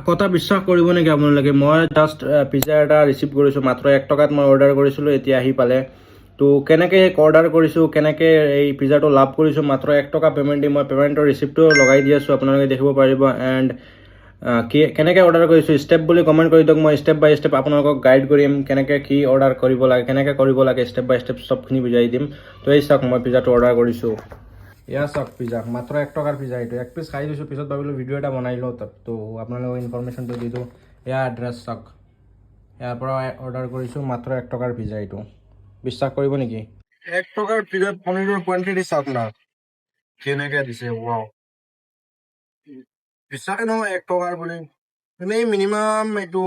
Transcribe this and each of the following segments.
কথা বিশ্বাস কৰিব নেকি আপোনালোকে? মই জাষ্ট পিজ্জা এটা ৰিচিভ কৰিছোঁ। মাত্ৰ 1 টকাত মই অৰ্ডাৰ কৰিছিলোঁ, এতিয়া আহি পালে। তো কেনেকৈ অৰ্ডাৰ কৰিছোঁ, কেনেকৈ এই পিজ্জাটো লাভ কৰিছোঁ মাত্ৰ 1 টকা পে'মেণ্ট দি, মই পে'মেণ্টৰ ৰিচিপ্টটো লগাই দি আছোঁ, আপোনালোকে দেখিব পাৰিব। এণ্ড কি কেনেকৈ অৰ্ডাৰ কৰিছোঁ, ষ্টেপ বুলি কমেণ্ট কৰি দিয়ক। মই ষ্টেপ বাই ষ্টেপ আপোনালোকক গাইড কৰিম, কেনেকৈ কি অৰ্ডাৰ কৰিব লাগে, কেনেকৈ কৰিব লাগে, ষ্টেপ বাই ষ্টেপ চবখিনি বুজাই দিম। তো এই চাওক, মই পিজ্জাটো অৰ্ডাৰ কৰিছোঁ। এয়া চাওক পিজ্জা, মাত্ৰ 1 টকাৰ পিজ্জা এইটো। এক পিচ খাই দিছোঁ, পিছত ভাবিলোঁ ভিডিঅ' এটা বনাই লওঁ, তাত তো আপোনালোকক ইনফৰমেশ্যনটো দি দিওঁ। এয়া এড্ৰেছ চাওক, ইয়াৰ পৰা অৰ্ডাৰ কৰিছোঁ, মাত্ৰ 1 টকাৰ পিজ্জা এইটো। বিশ্বাস কৰিব নেকি? 1 টকাৰ পিজ্জাত পনীৰৰ কোৱান্টিটি চাওক না, কেনেকে দিছে। ৱাও, বিশ্বাসে নহয় 1 টকাৰ বুলি। এনেই মিনিমাম এইটো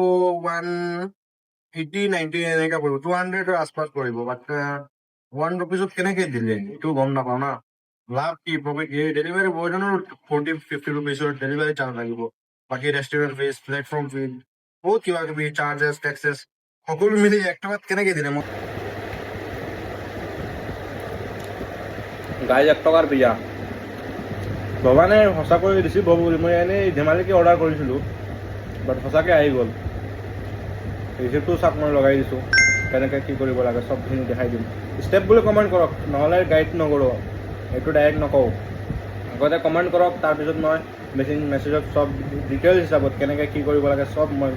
180, 90 এনেকা পৰিব, 200ৰ আচপাছ পৰিব। বাট 1 ৰুপিজত কেনেকে দিলে, এইটো গম নাপাওঁ না। লাভ কি, প্ৰফিট কি? ডেলিভাৰী বয়জনৰ 40, 50 ৰুপিজৰ ডেলিভাৰী চাৰ্জ লাগিব, বাকী ৰেষ্টুৰেণ্ট ফিজ, প্লেটফৰ্ম ফিজ, বহুত কিবা কিবি চাৰ্জেছ, টেক্সেছ, সকলো মিলি 1 টকাত কেনেকে দিলে মই গাইজ, 1 টকাৰ পিজ্জা। ভবা নাই সঁচাকৈ ৰিচিভ হ'ব বুলি। মই এনেই ধেমালিকে অৰ্ডাৰ কৰিছিলোঁ, বাট সঁচাকৈ আহি গ'ল। ৰিচিপ্টটো চাওক, মই লগাই দিছোঁ। কেনেকৈ কি কৰিব লাগে চবখিনি দেখাই দিম। ষ্টেপ বুলি কমেণ্ট কৰক, নহ'লে গাইড নকৰোঁ। এইটো ডাইৰেক্ট নকওঁ, আগতে কমেণ্ট কৰক, তাৰপিছত মই মেছেজত চব ডিটেইলছ হিচাপত কেনেকৈ কি কৰিব লাগে চব মই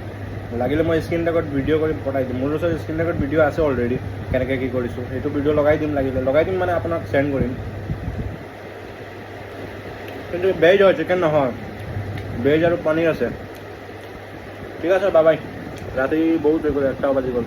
লাগিলে মই স্ক্ৰীণ ৰেকৰ্ড ভিডিঅ' কৰি পঠাই দিম। মোৰ ওচৰত স্ক্ৰীণ ৰেকৰ্ড ভিডিঅ' আছে অলৰেডি, কেনেকৈ কি কৰিছোঁ। সেইটো ভিডিঅ' লগাই দিম, লাগিলে লগাই দিম, মানে আপোনাক চেণ্ড কৰিম। কিন্তু ভেজ হয়, চিকেন নহয়। ভেজ আৰু পনীৰ আছে। ঠিক আছে, বাই বাই। ৰাতি বহুত হৈ গ'ল, 1টা বাজি গ'ল।